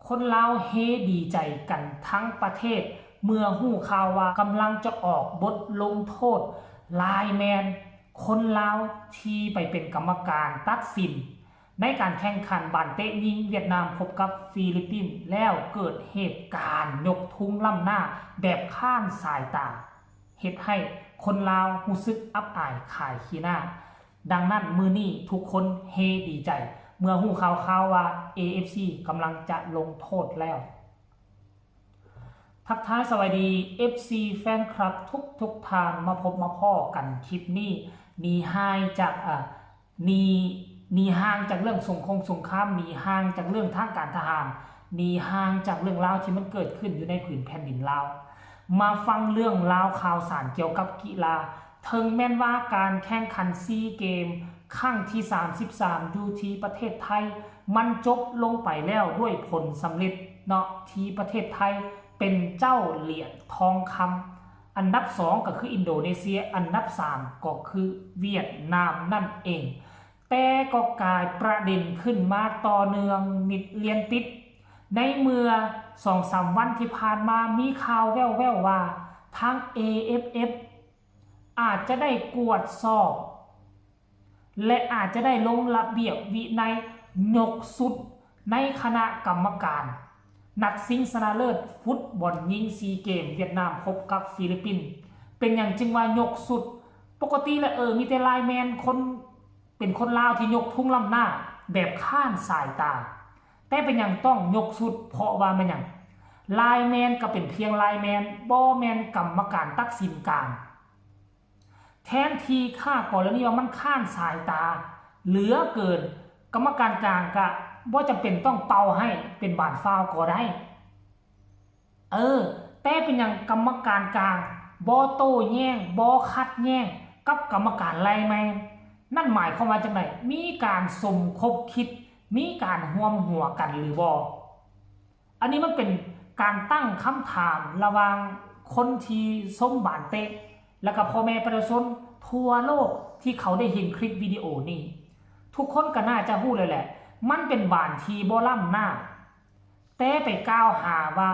ຄົນລາວເຮດີໃຈກັນທັງປະເທດ ເມື່ອຮູ້ຂ່າວວ່າກຳລັງຈະອອກບົດລົງໂທດລາຍແມນຄົນລາວທີ່ໄປເປັນກຳມະການຕັດສິນ ໃນການແຂ່ງຂັນບານເຕະຍິງຫວຽດນາມພົບກັບຟີລິບປິນ ແລ້ວເກີດເຫດການຍົກທຸງລ້ຳໜ້າແບບຄ້ານສາຍຕາ ເຮັດໃຫ້ຄົນລາວຮູ້ສຶກອັບອາຍຂາຍຂີ້ໜ້າ. ດັ່ງນັ້ນ ມື້ນີ້ທຸກຄົນເຮດີໃຈ ເມື່ອຮູ້ຂ່າວໆວ່າ ເອ ເອັຟ ຊີ ກຳລັງຈະລົງໂທດແລ້ວ. ທັກທາຍສະບາຍດີ ເອັຟ ຊີ ແຟນຄລັບທຸກໆທ່ານ ມາພົບມາພໍ້ກັນຄລິບນີ້ ໜີຫ່າງຈາກ ອາ ໜີ ໜີຫ່າງຈາກເລື່ອງສົງຄົງສົງຄາມ, ໜີຫ່າງຈາກເລື່ອງທາງການທະຫານ, ໜີຫ່າງຈາກເລື່ອງລາວທີ່ມັນເກີດຂຶ້ນຢູ່ໃນຜືນແຜ່ນດິນລາວ. ມາຟັງເລື່ອງລາວຂ່າວສານກ່ຽວກັບກິລາ. ເຖິງແມ່ນວ່າການແຂ່ງຂັນຊີເກມຄັ້ງທີສາມສິບສາມຢູ່ທີ່ປະເທດໄທ ມັນຈົບລົງໄປແລ້ວດ້ວຍຜົນສຳເລັດເນາະ ທີ່ປະເທດໄທເປັນເຈົ້າຫຼຽນທອງຄຳ. ອັນດັບສອງກໍຄືອິນໂດເນເຊຍ, ອັນດັບສາມກໍຄືຫວຽດນາມນັ້ນເອງ. ແຕ່ກໍກາຍປະເດັນຂຶ້ນມາຕໍ່ເນື່ອງມິດລຽນຕິດ ໃນເມື່ອສອງສາມວັນທີ່ຜ່ານມາ ມີຂ່າວແວ່ວໆວ່າ ທາງ ເອ ເອັຟ ເອັຟ ອາດຈະໄດ້ກວດສອບ ແລະ ອາດຈະໄດ້ລົງລະບຽບວິໄນຍົກຊຸດໃນຄະນະກຳມະການ ນັດຊິງຊະນະເລີດຟຸດບອນຍິງຊີເກມຫວຽດນາມພົບກັບຟີລິບປິນ. ເປັນຫຍັງຈຶ່ງວ່າຍົກຊຸດ? ປົກກະຕິແລ້ວ ເອີ ມີແຕ່ລາຍແມນຄົນ ເປັນຄົນລາວທີ່ຍົກທຸງລ້ຳໜ້າແບບຄ້ານສາຍຕາ. ແຕ່ເປັນຫຍັງຕ້ອງຍົກຊຸດ? ເພາະວ່າແມ່ນຫຍັງ? ລາຍແມນກໍເປັນພຽງລາຍແມນ, ບໍ່ແມ່ນກຳມະການຕັດສິນການ. ແທນທີ່ຖ້າກໍລະນີວ່າມັນຄ້ານສາຍຕາເຫຼືອເກີນ, ກຳມະການກາງກະບໍ່ຈຳເປັນຕ້ອງເປົ່າໃຫ້ເປັນບານຟາວກໍໄດ້. ເອີ ແຕ່ເປັນຫຍັງກຳມະການກາງບໍ່ໂຕ້ແຍ້ງ, ບໍ່ຂັດແຍ້ງກັບກຳມະການລາຍແມນ? ນັ້ນໝາຍຄວາມວ່າຈັ່ງໃດ? ມີການສົມຄົບຄິດ, ມີການຮ່ວມຫົວກັນຫຼືບໍ່? ອັນນີ້ມັນເປັນການຕັ້ງຄຳຖາມລະຫວ່າງຄົນທີ່ຊົມບານເຕະ ແລະກະພໍ່ແມ່ປະຊາຊົນທົ່ວໂລກທີ່ເຂົາໄດ້ເຫັນຄລິບວິດີໂອນີ້. ທຸກຄົນກໍໜ້າຈະຮູ້ແລ້ວແຫຼະ, ມັນເປັນບານທີ່ບໍ່ລ້ຳໜ້າ, ແຕ່ໄປກ່າວຫາວ່າ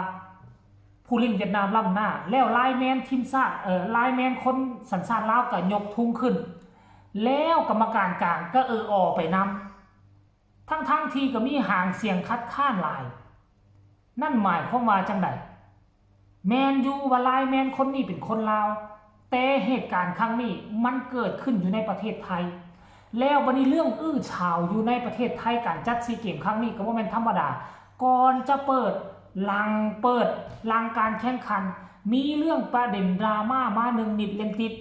ຜູ້ຫຼິ້ນຫວຽດນາມລ້ຳໜ້າ, ແລ້ວລາຍແມນທີມຊາດ, ເອີ, ລາຍແມນຄົນສັນຊາດລາວກໍຍົກທຸງຂຶ້ນ, ແລ້ວກຳມະການກາງກໍເອີອອໄປນຳ. ທັງໆທີ່ກໍມີຫາງສຽງຄັດຄ້ານຫຼາຍ. ນັ້ນໝາຍຄວາມວ່າຈັ່ງໃດ? ແມ່ນຢູ່ວ່າລາຍແມນຄົນນີ້ເປັນຄົນລາວ, ແຕ່ເຫດການຄັ້ງນີ້ມັນເກີດຂຶ້ນຢູ່ໃນປະເທດໄທ. ແລ້ວບັດນີ້ເລື່ອງອື້ສາວຢູ່ໃນປະເທດໄທ, ການຈັດຊີເກມຄັ້ງນີ້ກໍບໍ່ແມ່ນທຳມະດາ. ກ່ອນຈະເປີດ, ຫຼັງເປີດ, ຫຼັງການແຂ່ງຂັນ, ມີເລື່ອງປະເດັນດຣາມາມາໜຶ່ງມິດເລັນຕິດ.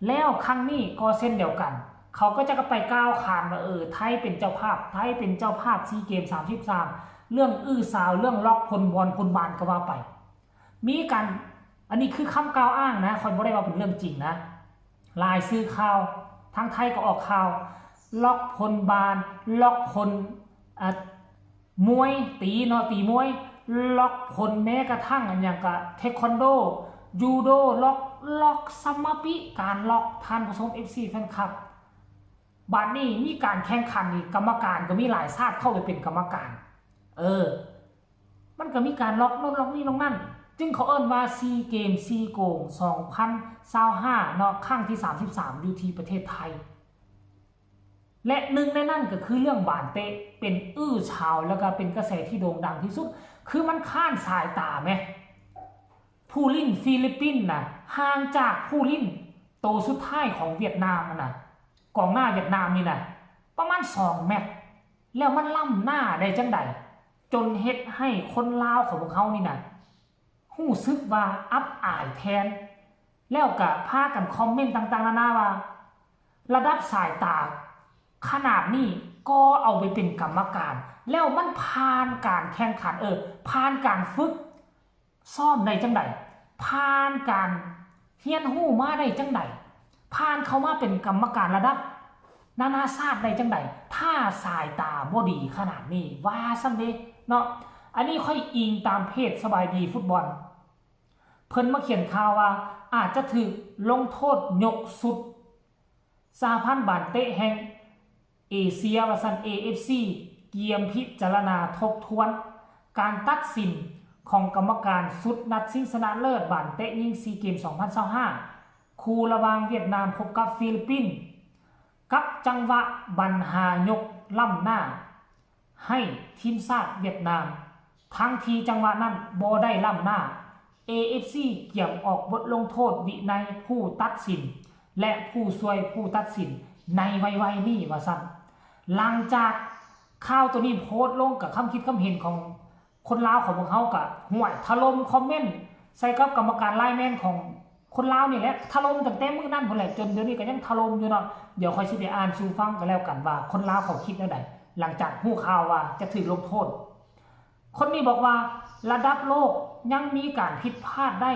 ແລ້ວຄັ້ງນີ້ກໍເຊັ່ນດຽວກັນ, ເຂົາກໍຈະໄປກ່າວຂານວ່າ ເອີ ໄທເປັນເຈົ້າພາບ, ໄທເປັນເຈົ້າພາບຊີເກມສາມສິບສາມ, ເລື່ອງອື້ສາວ, ເລື່ອງລັອກພົນບອນພົນບານກໍວ່າໄປ. ມີການ, ອັນນີ້ຄືຄຳກ່າວອ້າງນະ, ຂ້ອຍບໍ່ໄດ້ເວົ້າເປັນເລື່ອງຈິງນະ. ຫຼາຍສື່ຂ່າວທາງໄທກໍອອກຂ່າວ, ລັອກພົນບານ, ລັອກພົນ, ອາ, ມວຍ, ຕີເນາະ, ຕີມວຍ, ລັອກພົນ, ແມ້ກະທັ່ງອັນຫຍັງກະເທຄວັນໂດ, ຢູໂດ, ລັອກ, ລັອກສະມາປິ, ການລັອກ, ທ່ານຜູ້ຊົມ ເອັຟ ຊີ ແຟນຄລັບ. ບາດນີ້ມີການແຂ່ງຂັນນີ້, ກຳມະການກໍມີຫຼາຍຊາດເຂົ້າໄປເປັນກຳມະການ. ເອີ, ມັນກໍມີການລັອກໂນ່ນລັອກນີ້ລັອກນັ້ນ, ຈຶ່ງເຂົາເອີ້ນວ່າຊີເກມຊີ້ໂກງສອງພັນຊາວຫ້າເນາະ, ຄັ້ງທີສາມສິບສາມ ຢູ່ທີ່ປະເທດໄທ. ແລະ ໜຶ່ງໃນນັ້ນກໍຄືເລື່ອງບານເຕະ ເປັນອື້ສາວ ແລ້ວກໍເປັນກະແສທີ່ໂດ່ງດັງທີ່ສຸດ, ຄືມັນຄ້ານສາຍຕາແມ. ຜູ້ຫຼິ້ນຟີລິບປິນນະ ຫ່າງຈາກຜູ້ຫຼິ້ນໂຕສຸດທ້າຍຂອງຫວຽດນາມນະ, ກອງໜ້າຫວຽດນາມນີ້ນະ ປະມານສອງແມັດ, ແລ້ວມັນລ້ຳໜ້າໄດ້ຈັ່ງໃດ ຈົນເຮັດໃຫ້ຄົນລາວຂອງພວກເຮົານີ້ນະ ຮູ້ສຶກວ່າອັບອາຍແທນ, ແລ້ວກະພາກັນຄອມເມັນຕ່າງໆນານາວ່າ ລະດັບສາຍຕາຂະໜາດນີ້ກໍເອົາໄປເປັນກຳມະການ, ແລ້ວມັນຜ່ານການແຂ່ງຂັນ, ເອີ, ຜ່ານການຝຶກຊ້ອມໄດ້ຈັ່ງໃດ? ຜ່ານການຮຽນຮູ້ມາໄດ້ຈັ່ງໃດ? ຜ່ານເຂົ້າມາເປັນກຳມະການລະດັບນານາຊາດໄດ້ຈັ່ງໃດ? ຖ້າສາຍຕາບໍ່ດີຂະໜາດນີ້, ວ່າຊັ້ນເດເນາະ. ອັນນີ້ຂ້ອຍອີງຕາມເພຈສະບາຍດີຟຸດບອນ. ເພິ່ນມາຂຽນຂ່າວວ່າ ອາດຈະຖືກລົງໂທດຍົກຊຸດ. ສະຫະພັນບານເຕະແຫ່ງເອເຊຍ ວ່າຊັ້ນ, ເອ ເອັຟ ຊີ ກຽມພິຈາລະນາທົບທວນ ການຕັດສິນຂອງກຳມະການຊຸດນັດຊິງຊະນະເລີດບານເຕະຍິງຊີເກມສອງພັນຊາວຫ້າ ຄູ່ລະຫວ່າງຫວຽດນາມພົບກັບຟີລິບປິນ ກັບຈັງຫວະບັນຫາຍົກລ້ຳໜ້າໃຫ້ທີມຊາດຫວຽດນາມ ທັງທີ່ຈັງຫວະນັ້ນບໍ່ໄດ້ລ້ຳໜ້າ. ເອເອັຟຊີກຽມອອກບົດລົງໂທດວິໄນຜູ້ຕັດສິນ ແລະ ຜູ້ຊ່ວຍຜູ້ຕັດສິນໃນໄວໆນີ້ວ່າຊັ້ນ. ຫຼັງຈາກຂ່າວໂຕນີ້ໂພສລົງ ກະຄຳຄິດຄຳເຫັນຂອງຄົນລາວຂອງພວກເຮົາກະ ຫ້ວຍ ຖະຫຼົ່ມຄອມເມັນໃສ່ກັບກຳມະການລາຍແມນຂອງຄົນລາວນີ້ແຫຼະ ຖະຫຼົ່ມຕັ້ງແຕ່ມື້ນັ້ນພຸ້ນແຫຼະ ຈົນດຽວນີ້ກະຍັງຖະຫຼົ່ມຢູ່ເນາະ. ດຽວຂ້ອຍຊິໄປອ່ານສູ່ຟັງກະແລ້ວກັນວ່າຄົນລາວເຂົາຄິດແນວໃດ ຫຼັງຈາກຮູ້ຂ່າວວ່າຈະຖືກລົງໂທດ. ຄົນນີ້ບອກວ່າ ລະດັບໂລກຍັງມີການຜິດພາດໄດ້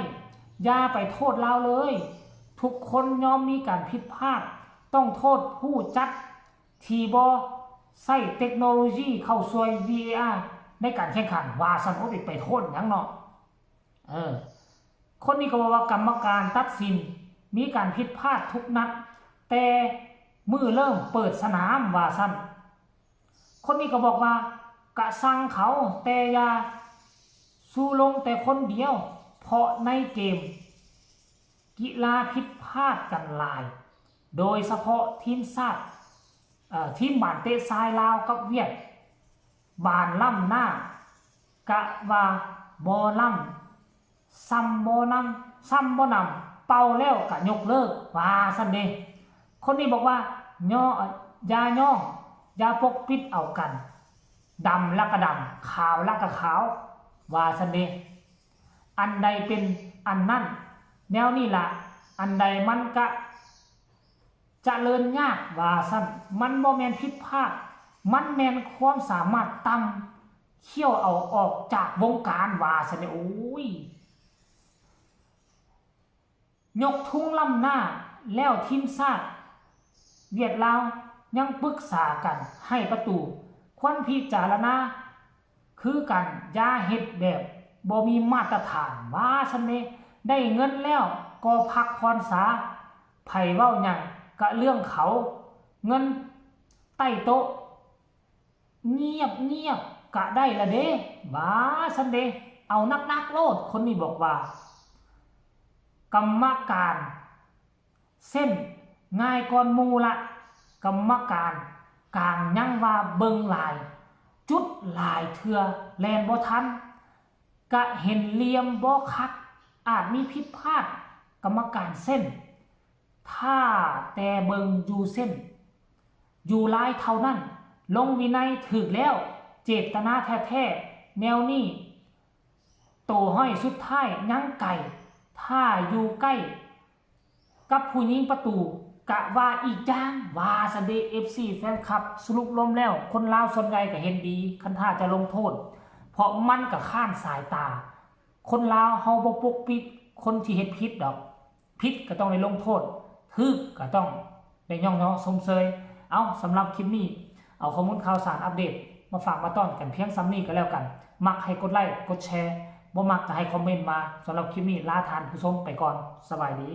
ຢ່າໄປໂທດລາວເລີຍ ທຸກຄົນຍອມມີການຜິດພາດ ຕ້ອງໂທດຜູ້ຈັດທີ່ບໍ່ໃຊ້ເຕັກໂນໂລຢີເຂົ້າຊ່ວຍ ວີເອອາ ໃນການແຂ່ງຂັນ ວ່າຊັ້ນ. ໂອ້ຍ ໄປໂທດຫຍັງເນາະ. ເອີ ຄົນນີ້ກໍບອກວ່າ ກຳມະການຕັດສິນມີການຜິດພາດທຸກນັດ ແຕ່ມື້ເລີ່ມເປີດສະໜາມ ວ່າຊັ້ນ. ຄົນນີ້ກໍບອກວ່າ ກະຊັງເຂົາ ແຕ່ຢ່າຊູລົງແຕ່ຄົນດຽວ ເພາະໃນເກມກິລາຜິດພາດກັນຫຼາຍ ໂດຍສະເພາະທີມຊາດ ເອີ ທີມບານເຕະຊາຍລາວກັບຫວຽດ ບານລ້ຳໜ້າ ກະວ່າບໍ່ລ້ຳ ຊ້ຳບໍ່ນຳ ຊ້ຳບໍ່ນຳ ເປົ່າແລ້ວກະຍົກເລີກ ວ່າຊັ້ນເດ. ຄົນນີ້ບອກວ່າ ຍໍ ຢ່າຍ້ອງ ຢ່າປົກປິດເອົາກັນ ດຳລະກະດຳ ຂາວລະກະຂາວ ວ່າຊັ້ນເດ. ອັນໃດເປັນອັນນັ້ນ ແນວນີ້ລະ ອັນໃດມັນກະ ຈະເລີນຍາກ ວ່າຊັ້ນ. ມັນບໍ່ແມ່ນຜິດພາດ ມັນແມ່ນຄວາມສາມາດຕ່ຳ ຂ້ຽວເອົາອອກຈາກວົງການ ວ່າຊັ້ນເດ. ໂອ້ຍ ຍົກທຸງລ້ຳໜ້າແລ້ວ ທີມຊາດຫວຽດລາວຍັງປຶກສາກັນໃຫ້ປະຕູ ຄວນພິຈາລະນາ ຄືກັນ ຢ່າເຮັດແບບບໍ່ມີມາດຕະຖານ ວ່າຊັ້ນເດ. ໄດ້ເງິນແລ້ວກໍພັກຜ່ອນຊາ ໃຜເວົ້າຫຍັງກະເລື່ອງເຂົາ ເງິນໃຕ້ໂຕະ ງຽບໆ ກະໄດ້ລະເດ ວ່າຊັ້ນເດ. ເອົາໜັກໆໂລດ ຄົນນີ້ບອກວ່າ ກຳມະການ ເສັ້ນງ່າຍກ່ອນໝູ່ລະ ກຳມະການກາງຍັງວ່າເບິ່ງຫຼາຍຈຸດຫຼາຍເທື່ອແລ່ນບໍ່ທັນ ກະເຫັນຫຼ່ຽມບໍ່ຄັກ ອາດມີຜິດພາດ ກຳມະການເສັ້ນ ຖ້າແຕ່ເບິ່ງຢູ່ເສັ້ນ ຢູ່ລາຍເທົ່ານັ້ນ ລົງວິໄນຖືກແລ້ວ ເຈດຕະນາແທ້ໆ ແນວນີ້ ໂຕຮ້ອຍສຸດທ້າຍຍັງໄກ ຖ້າຢູ່ໃກ້ ກັບຜູ້ຍິງປະຕູກະວ່າອີກຢ່າງ ວ່າຊັ້ນເດ. ເອັຟຊີ ແຟນຄລັບ ສະຫຼຸບລວມແລ້ວ ຄົນລາວສ່ວນໃຫຍ່ກະເຫັນດີ ຄັນຖ້າຈະລົງໂທດ ເພາະມັນກະຄ້ານສາຍຕາ ຄົນລາວເຮົາບໍ່ປົກປິດຄົນທີ່ເຮັດຜິດດອກ ຜິດກະຕ້ອງໄດ້ລົງໂທດ ຖືກກະຕ້ອງໄດ້ຍ້ອງຍໍຊົມເຊີຍ. ເອົາ ສຳລັບຄລິບນີ້ ເອົາຂໍ້ມູນຂ່າວສານອັບເດດມາຝາກມາຕ້ອນກັນພຽງສ່ຳນີ້ກະແລ້ວກັນ ມັກໃຫ້ກົດໄລ້ກົດແຊ ບໍ່ມັກກະໃຫ້ຄອມເມັນມາ. ສຳລັບຄລິບນີ້ລາທ່ານຜູ້ຊົມໄປກ່ອນ ສະບາຍດີ.